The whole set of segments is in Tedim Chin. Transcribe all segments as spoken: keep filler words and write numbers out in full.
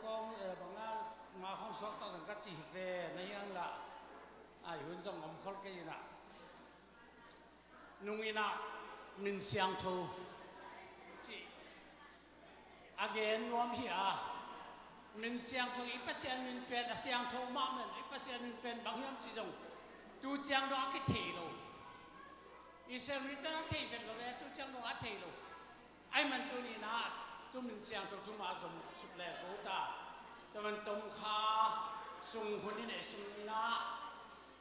Kong, eh, banga, ma kong suaksak zong ka ci hi ve, na hiang la. Ai hun zong om khol kei ina. Nung ina, min siangtho ci a gen nuam hi a. Min siangtho, i Pasian min pen a siangtho mahmah, i Pasian min pen bang hiam ci zong tu ciang dong a kithei lo. Israel mite a thei vet lo ve, tu ciang dong a thei lo. Ai man tuni na, tu min siangtho thu mah zong suk le ko ta. Tu man tom kha sung hun i nei sung ni na.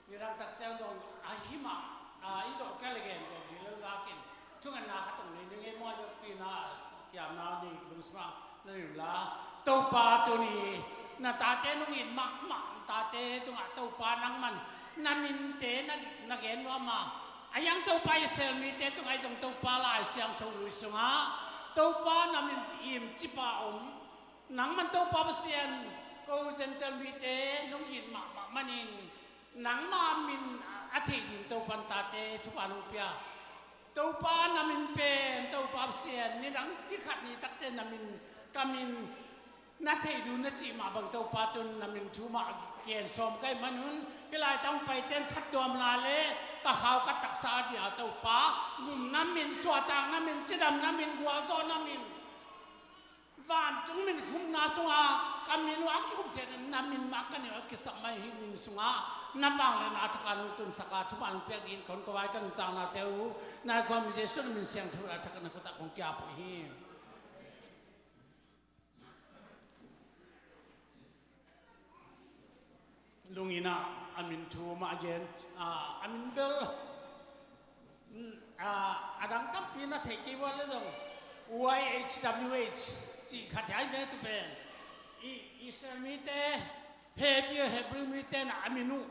Ni dang tak ciang dong a hi mah, a, i zawh kei le gen gen di lel vakin. Thungetna khat tong nei ding ei maw, i zawhpi na, kiamna ni lungsim ah na ni la. Topa tuni na tate nung it mahmah, na tate tungah Topa nangman na minte na, na gen nuam a. A hiang Topa Israel mite tungah i zong Topa Lai Siangtho Lui sungah Topa na min im cipa om. Nangman Topa Pasian ko Gentile mite nung it mahmah manin nangma min a thei ding Topan tate thupha nung pia. Topa na min pen Topa Pasian ni dang ni khat ni takte na min ka min na thei dun na cih mah bang Topa tun na min thu mah gen sawm kai manun, hi lai tang paiten phattuam la le ka khau ka taksa dia Topa, gum na min, suahtak na min, cidam na min, gualzawh na min, vantung min khumna sunga ka min uh a kikhum thei na min mah ka neu a kisap mai hi min sunga na vangliatna a thak a nung tunsak a thupha nung piak ding kon ko vai ka nuntaknate uh na kuam Jesu na min siangtho a thak na khutak kong kiap uh hi. Lungina a min thu mah a gen, a, a min bel, mm, a, a dang tampi na thei kei ua le zong Y H W H cih khat hi ai ve tu pen. I, Israel mite, Hebrew, Hebrew mite na a min uh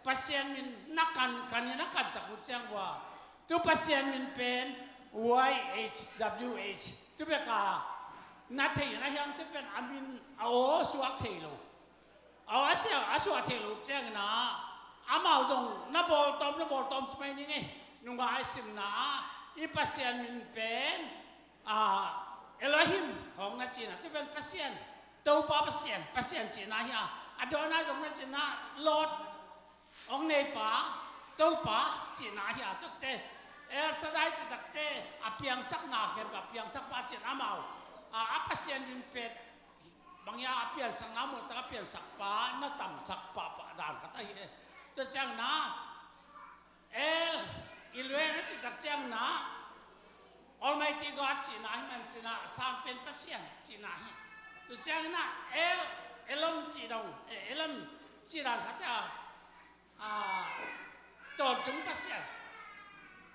Pasian min na kan, kan in a kan tak uh ciang ua. Tu Pasian min pen Y H W H. Tu bek a na thei na hiang tu pen a min a aw suak thei lo. Aw a suak, a suak thei lo ciangin a amau zong na bawltawm, na bawltawm ci mai ning ei. Nunga a simna ah i Pasian min pen, a, Elohim khawng na cina tu pen Pasian, Topa Pasian, Pasian cina hi a. A dawnna zong na cina Lord, hong neipa, Topa cihna hi a. Tukte El Shaddai cih takte a piangsakna khen a piangsakpa cihna amau a, a Pasian min pen bang hia a piansakna muh tak a piansakpa na tamsakpa pa dan khat ahi e. Tua ciangin a El Elyon a cih tak ciangin a Almighty God cihna hi man cihna, sang pen Pasian cihna hi. Tua ciangin a El Elyon cih dong, eh, Elyon cih dan khat a, a, tawntung Pasian,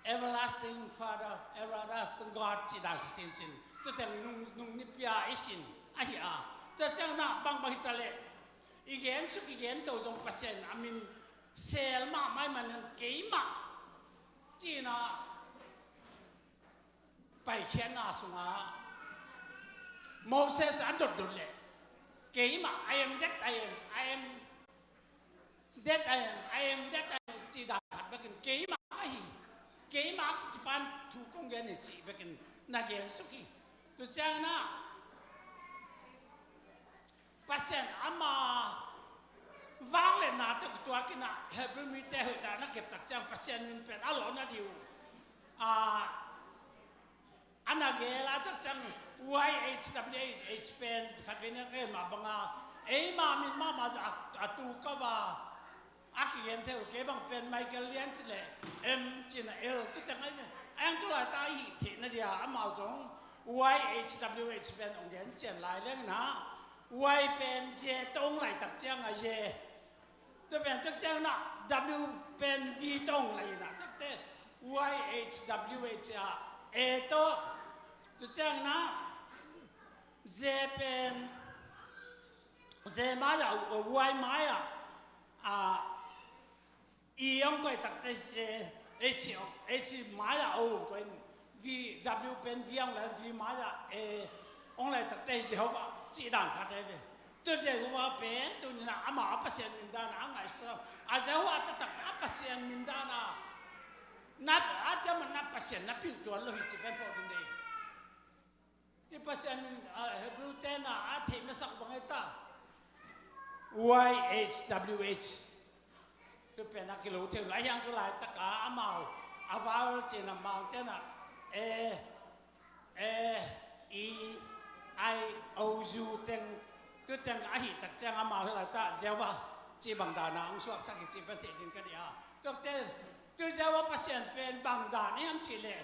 Everlasting Father, Everlasting God cih dan khat cincin. Tua teng nung, nung nipia i sin ahi a. Tua ciangin a bangbang hi ta leh i gen suk i gen to zong Pasian a min sel mahmah i man han keimah cihna. Paikhiatna sungah Moses a dotdot leh keimah I am that I am, I am that I am, I am that I am cih dan khat bekin keimah ka hi, keimah a kicipan thu kong gen hi cih bekin na gen suk hi. Tu ciangin a Pasian ama vangliatna tawh kituakin a Hebrew mite hoih tak na keptak ciang Pasian min pen a lawhna ding uh a, a na gel a tak ciang Y H W H pen khat vei na ka gen mah banga eima min mahmah zah a, a tu ka va a kigen thei uh. Kei bang pen Michael lian ci leh M cihna L tu teng ai ve. A yang tu lai ta i hih theihna dia amau zong Y H W H pen hong gen cian lai leng na Y pen J tawh hong laitak ciang a J. Tu pen tak ciang na W pen V tawh hong lai na takte Y H W H a A tawh. Tu ciang na J pen J mai a, Y mai a, a, E hong koih takte H, H mai a O hong koih in, V, W pen V hong lai, V mai a A hong lai takte Jehovah cih dan khat ahi ve. Tu Jehovah pen tuni na amah a Pasian min dan a ngaihsut a, Jehovah taktak a Pasian min dan a na, a tiaman na Pasian na piuh tuan lo hi ci pen phawk ding dei. I Pasian min, a, Hebrew te na a theih masak bang ei ta, Y H W H. Tu pen a kilo thei lo, a hiang tu laitak a amau a val cin a, amau ten a, eh, eh, E, I, O, U teng, tu teng ahih tak ciang amau hi laitak Jehovah cih bang dan a hong suaksak hi cih pen theih ding ka deih a. Tua ciang tu Jehovah Pasian pen bang dan hiam cih leh,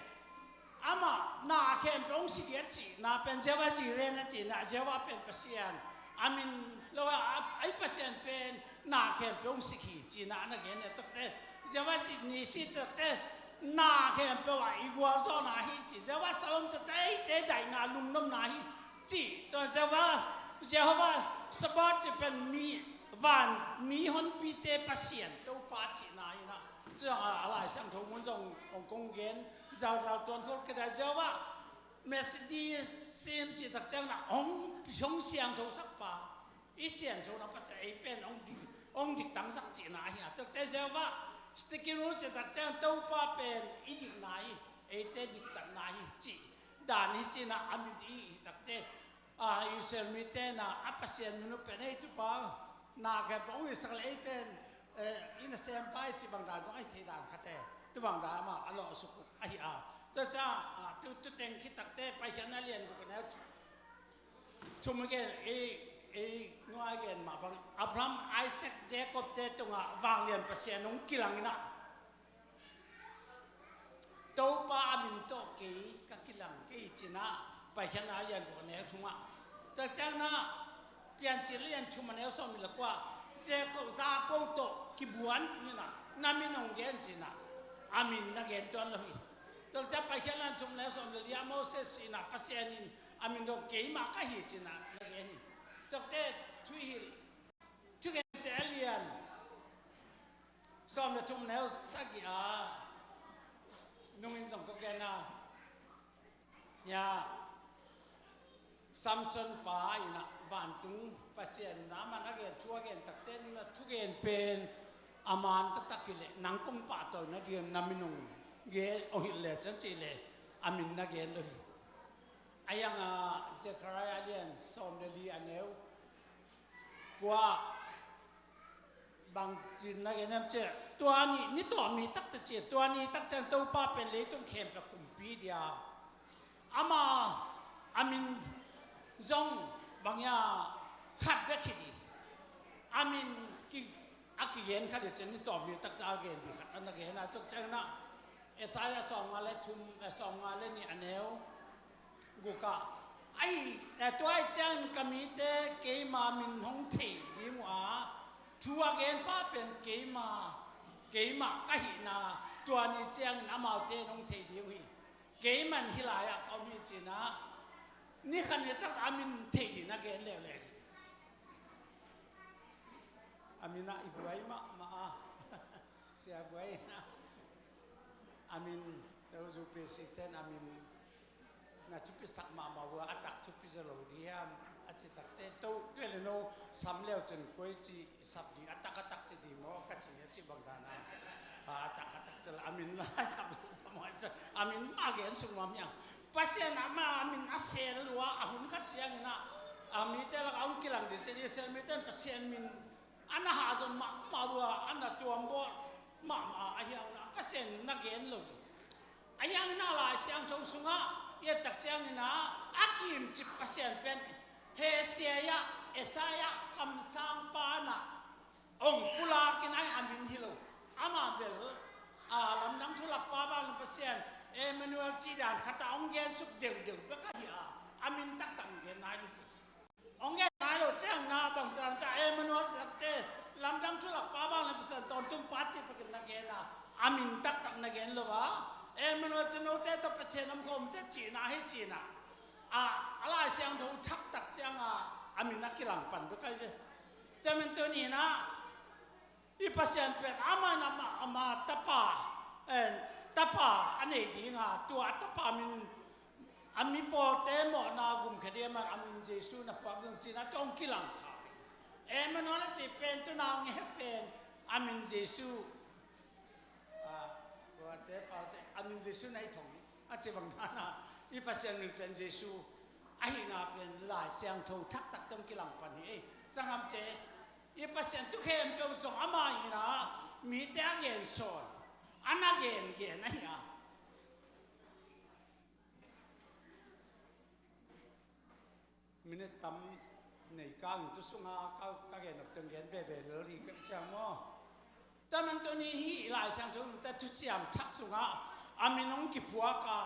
amah na khempeuh hong sik hi a cihna pen Jehovah Jireh a cihna, Jehovah pen Pasian a min lo a, a, ei Pasian pen na khempeuh hong sik hi cihna a na gen hi a. Tua ciang Jehovah Nissi cih takte na khempeuh ah i gualzawhna hi ci, Jehovah Shalom cih takte eite daihna, lungnopna hi ci. Tua Jehovah, Jehovah Sabaoth cih pen mi, van mi honpite Pasian Topa cihna hi a. Tua a, a Lai Siangtho mun zong hong kong gen zalzal tuan khol ka deih a, Jehovah Messiah cih tak ciang na hong, hong siangthosak pa, i siangthona Pasian ei pen hong dik, hong diktangsak cihna hi a. Tua ciang Jehovah Tsidkenu cih tak ciang Topa pen i dikna hi, eite diktatna hi cih dan hi cihna a min i hi takte, a, Israel mite na a Pasian min uh pen ei tu pa, na khempeuh hong itsak leh ei pen, eh, i nasem pa hi cih bang dan zong a hi thei dan khate, tu bang dan amah a lawhsuk uh ahi a. Tua ciang, a, tu, tu teng khit takte Paikhiatna lian guk a neu thum a gen, ei, ei nuai gen mah bang Abraham, Isaac, Jacob te tungah vanglian Pasian hong kilang in a, Topa a min tawh kei ka kilang kei hi cihna, Paikhiatna lian guk a neu thum ah. Tua ciang na Piancil lian thum a neu sawm le kua, Jacob, Jacob tawh kibuan in a, na min hong gen cihna, a min na gen tuan lo hi. Tua ciang Paikhiatna lian thum a neu sawm le li ah Moses in a, Pasian in a min dong keimah ka hi cihna na gen hi. Tua ciang Thuhilh, Thugente a lian sawm le thum neu sagih ah, nungin zong ka gen a, ya, Samson pa in a vantung Pasian in a man a gen, thu a gen takte na thugen pen a man taktak hi leh nang kong pahtawi nading na min hong gen, hong hilh le cih leh a min na gen lo hi. A hiang a Zechariah lian sawm le li a neu kua, bang ci-in na gen hiam cih leh, tua ni, ni tawh mi taktak ci, tua ni tak ciang Topa pen leitung khempeuh kumpi dia, ama a min zong bang hiam khat bek hi ding, a min ki, a kigen khat hi cih ni tawh mi taktak a gen ding khat a na gen a. Tua ciang na Isaiah sawmnga le thum, eh, sawmnga le nih a neu guk ah, ahi, eh, tua ahih ciangin ka mite keima min hong thei ding uh a, thu a genpa pen keima, keimah ka hihna, tua ni ciangin amaute in hong thei ding uh hi. Keimah in hih lai-ah ka om hi cihna, ni khat ni tak a min thei ding na gen leuleu hi. A min ah i buai mahmah a, Sia Buai in a, a min, to zu pe si ten a min na thupisak mahmah uh a, a tak thupi zaw lo ding hiam a ci takte, to, tua leh no sam leu cin koi ci sap ding, a tak, a tak ci ding maw ka ci a, ci bang dan a, a tak, a tak ci leh a min la sap lo pa maw, a min mah gen suk nuam hiam. Pasian amah a min a sel uh a, a hun khat ciangin a, a mite lakah hong kilang ding ciang Israel mite in Pasian min a na hahzon mahmah uh a, a na tuambawl mahmah a, ahi hang na Pasian na gen lo hi. Ahi hangin a Lai Siangtho sungah i et tak ciangin a, a kimcip Pasian pen Hosea, Isaiah kamsangpa in a hong pulak in a, a min hi lo. Amah bel, a, lamdang thu lakpa, vanglian Pasian, Emmanuel cih dan khat ah hong gensuk deuhdeuh bek ahi a, a min taktak hong gen nai lo hi. Hong gen nai lo ciang na bang ci dan ta, Emmanuel cih takte, lamdang thu lakpa, vanglian Pasian, tawntung pa cih bek in na gen a, a min taktak na gen lo a. Emmanuel cih note tawh Pasian om khawm te cihna hi cihna. A, a Lai Siangtho thak tak ciang a, a min a kilang pan bek ahi ve. Tua min tuni in a, i Pasian pen amah in amah, ama tapa, eh, tapa a nei ding a, tua a tapa min a mi pawlte mawhna gum khia ding a, a min Jesu na phuak ding cihna tawh hong kilang kha. Emmanuel a cih pen tu-in a hong hek pen a min Jesu. A, tuate paute a min Jesu na hi thong a ci bang dan a, i Pasian min pen Jesu ahihna pen Lai Siangtho thak tak tawh hong kilang pan hi. Ei sanggamte, I Pasian thu khempeuh zong amah in a, mite a gen sawn, a na gengen ahi a. Minute tam nei kangin tu sunga ka, ka gen nop teng gen veve lel ding ka hi ciang maw? Tua man tuni hi Lai Siangtho nute Thuciam Thak sungah a min hong kiphuak a,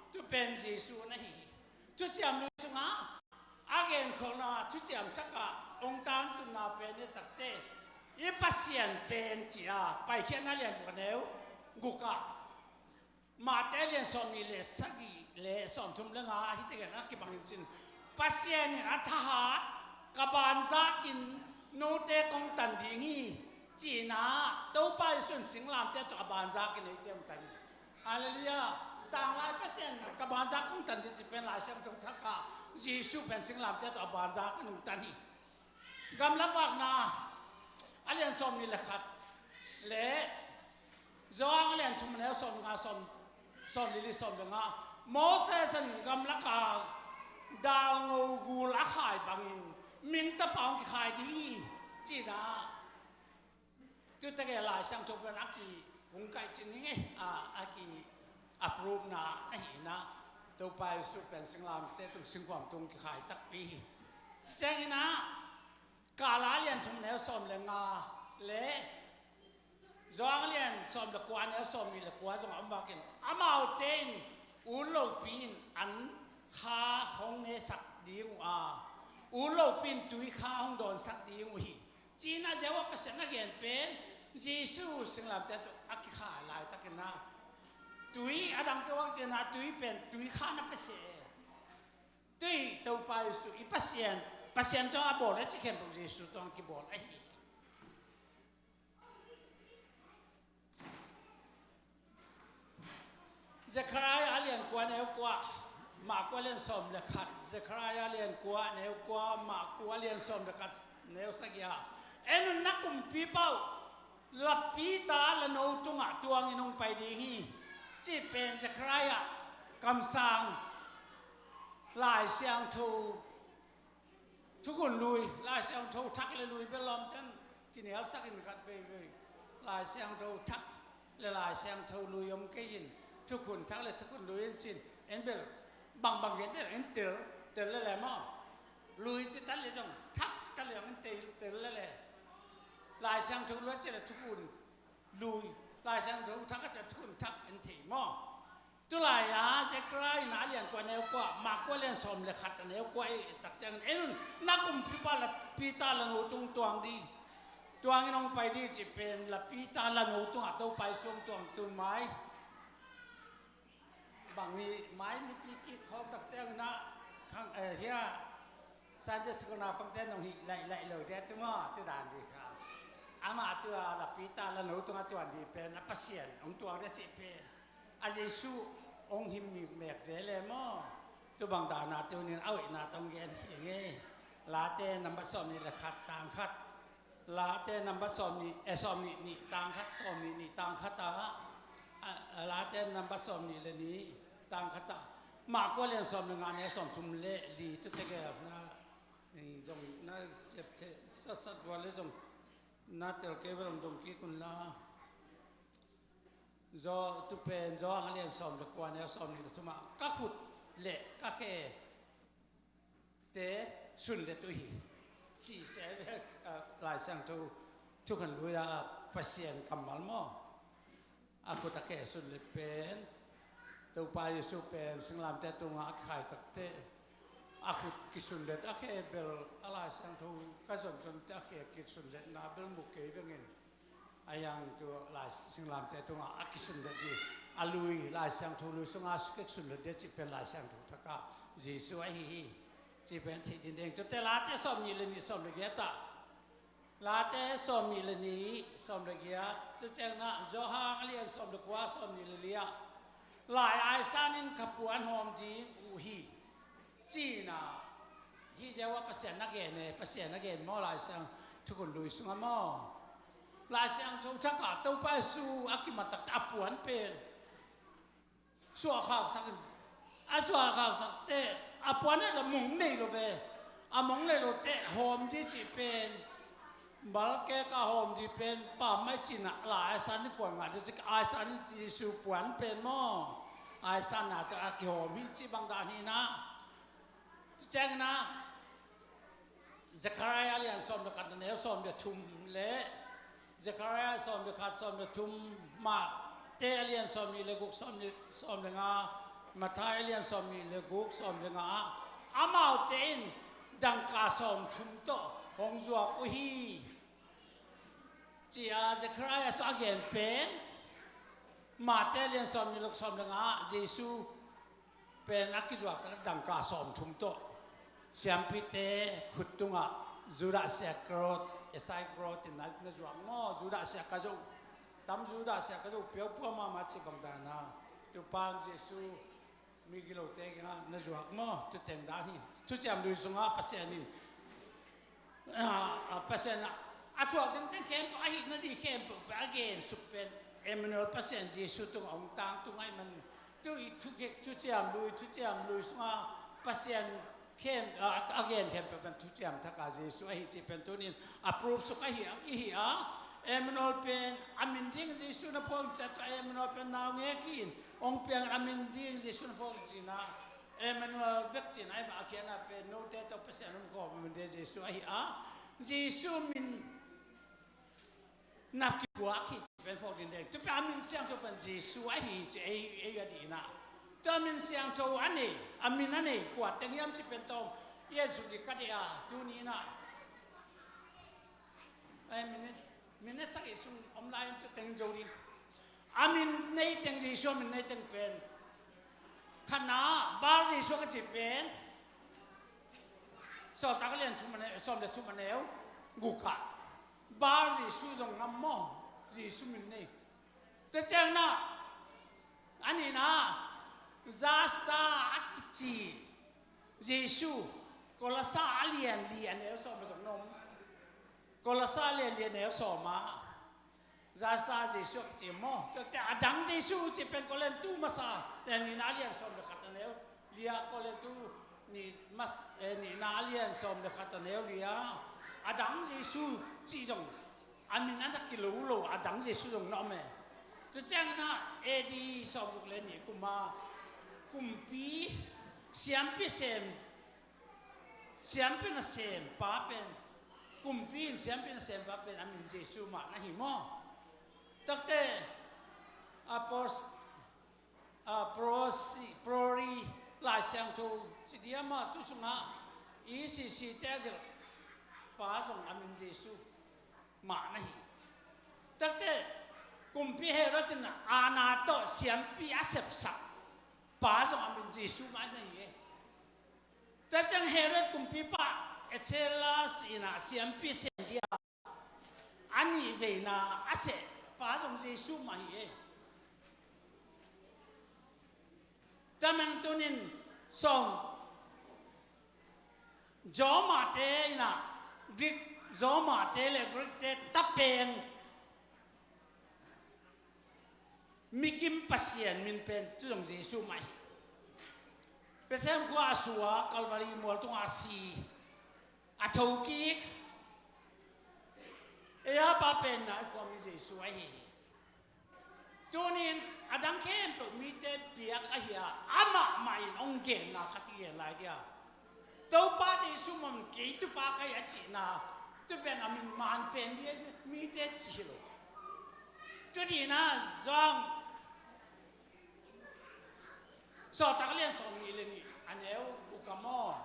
tu pen Jesu na hi hi. Thuciam Lui sungah a genkholhna Thuciam Thak ah hong tangtunna pen i takte i Pasian pen ci a Paikhiatna lian guk a neu guk ah, Mate lian sawmnih le sagih le sawmthum le nga ah hih tegel a kibangin cin, Pasian in a thahat ka banzakin note kong tan ding hi, ci-in ah Topa Jesu in singlamteh tawh a banzakin eite hong tan hi. Halleluiah. Tanglai Pasian in ka banzak kong tan ding ci pen Lai Siangtho Thak ah Jesu pen singlamteh tawh a banzakin hong tan hi. Gamlak Vakna a lian sawmnih le khat le Johan a lian thum a neu sawmnga, sawm, sawmli li, sawm le nga. Moses in gamlak a dalngo gul a khai bangin mingtapa hong kikhai ding hi, ci-in ah. Tuta ge Lai Siangtho pen a ki hong kaih cin ning e, a, a ki approve na ahi na, Topa Jesu pen singlamteh tung singkhuam tung kikhai takpi hi. Ciangin ah Kala lian thum neu sawm le nga le Johan lian sawm le kua neu sawmnih le kua zong a om vakin, amaute in ut lopi in an kha hong nesak ding uh a, ut lopi in tui kha hong dawnsak ding uh hi, ci-in ah Jehovah Pasian a gen pen Jesu singlamteh tawh a kikhai laitakin ah tui a dang keuhak ciangin ah tui pen tui kha na pia seh. Tui Topa Jesu i Pasian, Pasian tawh a bawl a ci khempeuh Jesu tawh a kibawl ahi hi. Zekhariah a lian kua neu kua, Marku a lian sawm le khat, Zekhariah a lian kua neu kua, Marku a lian sawm le khat neu sagih ah, en un, na kumpipa uh lapita lano tungah tuangin hong pai ding hi, cih pen Zekhariah kamsang Lai Siangtho thukhun lui, Lai Siangtho Thak le lui bel lawmten kinialsak in khat veivei. Lai Siangtho Thak le Lai Siangtho lui om kei in, thukhun thak le thukhun lui in cin, en bel bangbang gen tel, en tel, tel lele maw? Lui ci ta le zong, thak ci ta le zong en tel, tel lele. Lai Siangtho lui ci le thukhun lui, Lai Siangtho Thak a ci thukhun thak en thei maw? Tulai-a Zekhariah in a lian kua neu kua, Marku a lian sawm le khat a neu kua i tak ciangin, en un, na kumpipa lapita lano tung tuang ding, tuangin hong pai ding cih pen lapita lano tungah Topa Jesu hong tuang tun mai. Bang ni mai nipi kik khawng tak ciangin ah khang, eh, hia Sunday school naupangte nong hih laih laih lo dia tu maw, tu dan ding kha. Amah tua lapita lano tungah tuang ding pen a Pasian hong tuang dia cih pen a Jesu hong him mikmek zel e maw? Tu bang dana tunin a hoihna tawh gen hi ing e. Late nambat sawmnih le khat tang khat, Late nambat sawmnih, eh, sawmnih nih tang khat, sawmnih nih tang khat ah, a, a, Late nambat sawmnih le nih tang khat ah, Marku a lian sawm le nga neu sawmthum le li, tu tegel na, eh, zong na ciap thei satsat vua le zong na tel kei ve, zong dong kik un la. Zo, tu pen Johan a lian sawm le kua neu sawmnih le thum ah, ka khut le ka khe te sunlet uh hi, ci se ve, a, Lai Siangtho thukhun lui a Pasian kammal maw? A khut a khe sunlet pen Topa Jesu pen singlamteh tungah a kikhai takte a khut kisunlet, a khe bel a Lai Siangtho ka zon zonte a khe kisunletna bel mu kei vengin. A yang tu Lai singlamteh tungah a kisunlet ding, a lui, Lai Siangtho lui sungah a kisunlet ding cih pen Lai Siangtho Thak ah Jesu ahi hi, cih pen theih ding ding. Tute Late sawmnih le nih, sawm le giat ah, Late sawmnih le nih, sawm le giat, tu ciangin ah Johan a lian sawm le kua, sawmnih le li ah, lai aisan in ka puan hawm ding uh hi, ci-in ah, hih ziau ah Pasian na gen e, Pasian na gen maw, Lai Siangtho thukhun lui sungah maw? Lai Siangtho Thak ah Topa Jesu a kimat takte a puan pen suahkhaksak in, a suahkhaksak teh a puan ah la mong nei lo ve, a mong nei lo teh hawm ding cih pen Balkek a hawm dih pen pammaih cih na la aisan ni kuan ngah dih cih aisan ni Jesu puan pen maw? Aisan na tawh a kihawm hi cih bang dan hi na. Ci ciangin ah Zekhariah a lian sawm le khat a neu sawm le thum le Zekhariah sawm le khat sawm le thum, Mate a lian sawm nih le guk sawm le, sawm le nga, Matthai a lian sawm nih le guk sawm le nga ah amaute in dangka sawm thum tawh hong zuak uh hi. Ci-a Zekhariah sung a gen pen Mate a lian sawm nih le guk sawm le nga ah Jesu pen a kizuak tak dangka sawm thum tawh siampite khut tungah Judas Iskariot, Iskariot in na, na zuak maw? Judas Iskariot, tam Judas Iskariot piaupua mahmah cih bang dan a Topa Jesu mi gilote kiangah na zuak maw? Tuteng dan hi. Thuciam Lui sungah Pasian in a, a, Pasian a, a thuak dingteng khempeuh, a hih nading khempeuh pen a gensuk pen Emmanuel Pasian Jesu tungah hong tangtung ahih man, tu i thu, Thuciam Lui, Thuciam Lui sungah Pasian khem, a, a gen khempeuh pen Thuciam Thak a Jesu ahi cih pen tuni in a proof suk ahi, i hi a. Emmanuel pen a min ding Jesu na phuak ciat, Emmanuel pen naungek hi in hong piang a min ding Jesu na phuak cihna Emmanuel bek cihna ahih mah a khiatna pen note tawh Pasian hong kawm a min ding Jesu ahi a. Jesu min na kiphuak hi cih pen phawk ding deng. Tu pen a min siangtho pen Jesu ahi cih ei, ei a dihna. Tu a min siangtho a nei, a min a nei kua teng hiam cih pen tawm i en suk dih ka deih a, tuni in ah. Ei, minute, minute sagih sung om lai in tu teng zo ding. A min nei teng Jesu a min nei teng pen. Khatna, Bar Jesu ka cih pen Sawltak a lian thum a neu, sawm le thum a neu guk ah Bar Jesu zong ngam maw? Jesu min nei. Tua ciangin ah a nihna Jastar a kici Jesu, Kolose a lian li a neu sawm a zong na om. Kolose a lian li a neu sawm ah Jastar Jesu a kici maw? Tuate a dang Jesu cih pen Korintu masa lian nihna a lian sawm le khat a neu li ah, Korintu nih mas, eh, nihna a lian sawm le khat a neu li ah a dang Jesu cih zong a min a na kilo lo a dang Jesu zong na om e. Tua ciangin ah A D sawm guk le nih kum ah kumpi siampi sem, siampi nasempa pen, kumpi in siampi nasempa pen a min Jesu mah na hi maw? Takte apos, a prosi, prori Lai Siangtho ci diam a, tu sungah E C C te a gelh pa zong a min Jesu mah na hi. Takte kumpi Herod in Anna tawh siampi a sepsak pa zong a min Jesu mah na hi e. Tua ciang Herod kumpipa Archelaus in ah siampi sem dia a nih veina a seh pa zong Jesu mah hi e. Tua man tunin song Roma te in ah Greek, Roma te le Greek te tapen mikim pasian min pen tu zong Jesu mah hi. Bethlehem khua a sua, Calvary mual tungah a si, a thokik. Ei a pa pen nai khuami Jesu ahi hi. Tunin a dang khempeuh mite piak ahi a, amah mah in hong genna khat i gen lai dia. Topa Jesu mah kei tupa ka hi a cihna, tu pen a min man pen dia mite ci hi lo. Tu dihna zong Sawltak lian sawm nih le nih a neu uk a maw?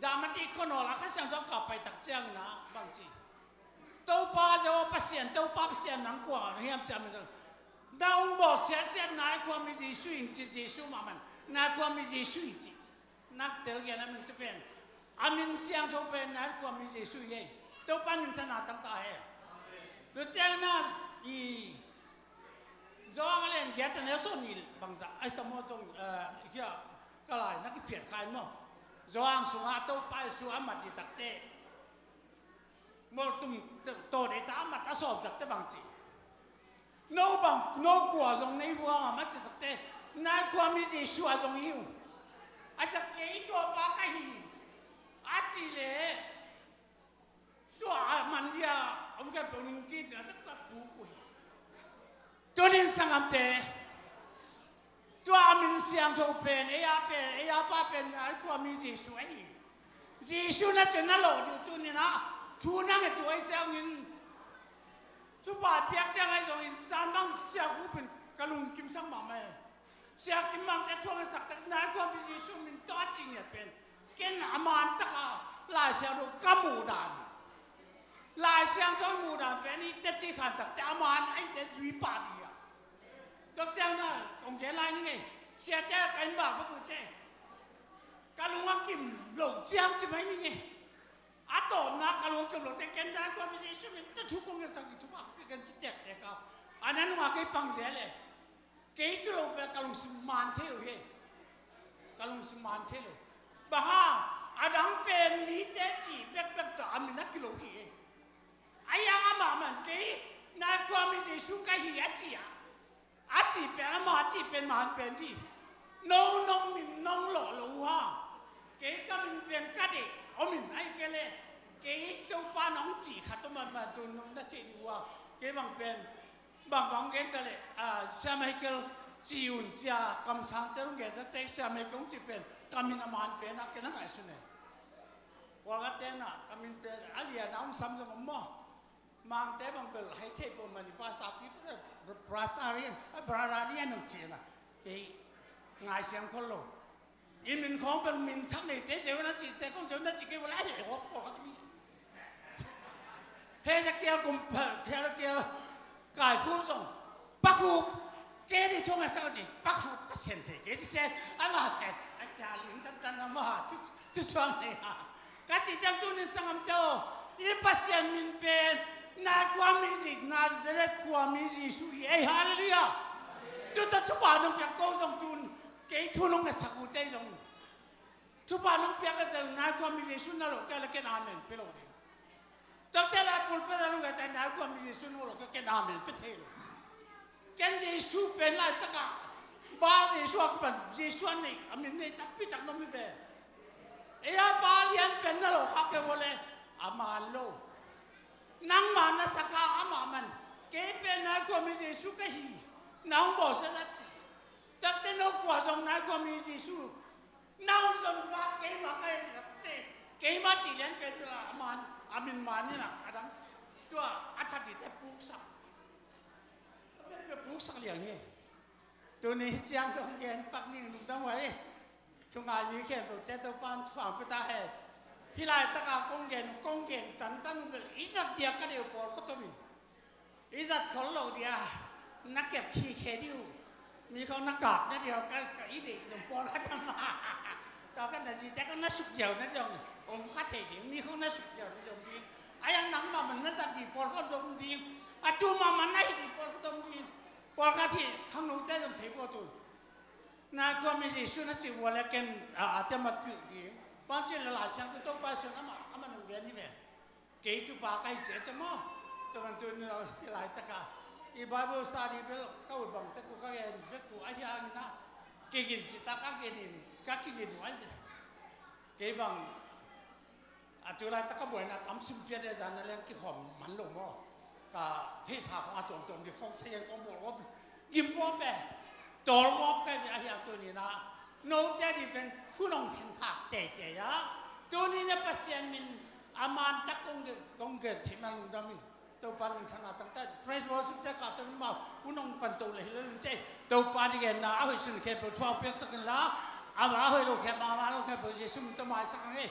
Dah mati khua nawl a Kha Siangtho a kap pai tak ciangin ah bang ci? Topa Jehovah Pasian, Topa Pasian nang kua hiam ci a min. Na hong bawl siatsiat nai khuami Jesu in ci, Jesu mah man nai khuami Jesu in ci. Nak tel gen a min tu pen a min siangtho pen nai khuami Jesu hi ei. Topa min thana tang ta he. Tu ciangin ah i Johan a lian giat a neu sawm nih bangzah ai tamo tong, eh, kia ka lai na kiphiat khai maw? Johan sungah Topa Jesu a mat dih takte, mawltum tawh deih ta a mat a sawm takte bang ci? No bang, no kua zong nei vua ngam a ci takte, nai khuami Jesu a zong hi uh. A ciah kei tua pa ka hi a ci leh tua Ning ki dah tak tak pu ku hi. Tunin sangam te. Tua a min siangtho pen, ei a pen, ei a pa pen, a kua mi Jesu ahi. Jesu na cen na lo diu tunin a, thu nang e tu ai ciangin. Thupha piak ciang ai zongin, zan bang sia hu pen, ka lungkim sang mahmah e. Sia Kim Mang te thuang sak tak nai kua mi Jesu min tua ci ngiat pen. Ken a man taka Lai Siangtho ka muh dan hi. Lai Siangtho muh dan pen i teti khan tak te a man ai te zui pa di a. Tok ciang na kong gen lai ni ngei. Sia te ka in bak bak u te. Ka lung a kim lo ciang ci mai ni ngei. A tawpna ka lung a kim lo te ken nai kua mi Jesu min te thu kong ngiat sak i thu bak pi kan ci tek tek a. A na nung a kei pang zel e. Kei tu lo pen ka lungsim man thei lo hi. Ka lungsim man thei lo. Bang hang, a dang pen mite ci bekbek tawh a min a kilo hi. A yang amah man kei, nai kua mi Jesu ka hi a ci a. A ci pen, ama a ci pen man pen di. No nong min nong lawh lo uh ha. Kei ka min pen ka deih, om in ai kei le. Kei Topa nong ci khat om man man tu nong na ci di uh ha. Kei bang pen, Bang bang gen ta leh, a, Sia Michael ci un cia kamsangte hong gen ta teh Sia Michael hong ci pen, ka min a man pen a ken a ngaihsun e. Pawlkhatte na, ka min pen a lian a hong sam zong om maw. Mangte bang bel hai thei pawh mani pastor pi, pastor Lian, a brother Lian hong ci na. Kei ngaihsiang khol lo. I min khawng bel min thak nei te zeu na ci te khawng zeu na ci kei ua lai he hawk pawlkhat mi. He za kial kum pha, kial kial kai khu zong. Pa khu, kei ni thong a sa ci, pa khu, Pasian thei kei ci se, ama thei, a ca ling tan tan ama, tu, tu suang nei ha. Ka ci ciang tunin sangam te aw, i Pasian min pen, nai kua mi Jesu, Nazareth kua mi Jesu hi ei, hallelujah. Tu ta thupha nong piak ko zong tun, kei thu nong na sak u te zong. Thupha nong piak a te nai kua mi Jesu na lo kei le ken amen pe lo ding. Tok te lai pulpit a lo kei te nai kua mi Jesu na lo kei ken amen pe thei lo. Ken Jesu pen laitaka Baal Jesu a kipan Jesu a nei, a min nei takpi tak nong hi ve. Ei a Baal Lian pen na lo kha kei ua le a man lo. Nangma na sak a amah man. Kei pen nai kua mi Jesu ka hi. Nang bawlsia za ci. Takte no kua zong nai kua mi Jesu. Nang zong pa keima ka hi ci takte. Keima ci lian pen bela a man. A min man ni na a dang. Tua a that dite puksak. Puksak liang hi. Tuni hi ciang tawh gen pak ning lungdam uh hi. Thungai mi khempeuh te Topa'n thupha pia ta hen. Hih laitaka kong gen uh, kong gen tantan uh bel i zat diak ka deuh pawlkhat om in. I zat khol loh dia na kep khikhe dih uh. Mi khawng na kap na dia ka, ka i deih zong pawlkhat om a. Tua ka na zite khawng na suk ziau na zong om kha thei ding. Mi khawng na suk ziau na zong ding. A yang nangmah man na zat dih pawlkhat om ding. A tu mahmah na hi dih pawlkhat om ding. Pawlkhat hi khangnote zong thei pawh tun. Nai kua mi Jesu na cih uh a le ken a, a te mat piuh ding. Bang cih le Lai Siangtho Topa Jesu in amah, amah nong gen hi ve. Kei tupa ka hi cia cia maw. Tua man tun lo hi laitaka. I Bible study bel ka ut bang tek uh ka gen bek uh ahi hangin a. Kigin citak a genin ka kigin uh ahi ve. Kei bang A tu laitak ka buaina tam sim pian e, zan na leng kikhawm man lo maw? Ka theihsa khawng a tuamtuam ding khawng sa hian kong bawl gawp, gim gawp e. Tawl gawp ka hi ve ahi a, tuni-in ah note ding pen khunong khenkhak teitei a. Tuni-in ah Pasian min a man tak kong gen, kong gen theih man lungdam ing. Topa min thang a tangtak. Praise worship te kah tawh in mau, hun hong pan to leh hi lo in cei. Topa i genna a hoih sun khempeuh thuak piaksak inla, ama a hoih lo khempeuh, ama a lo khempeuh Jesu min tawh maisak ang ei.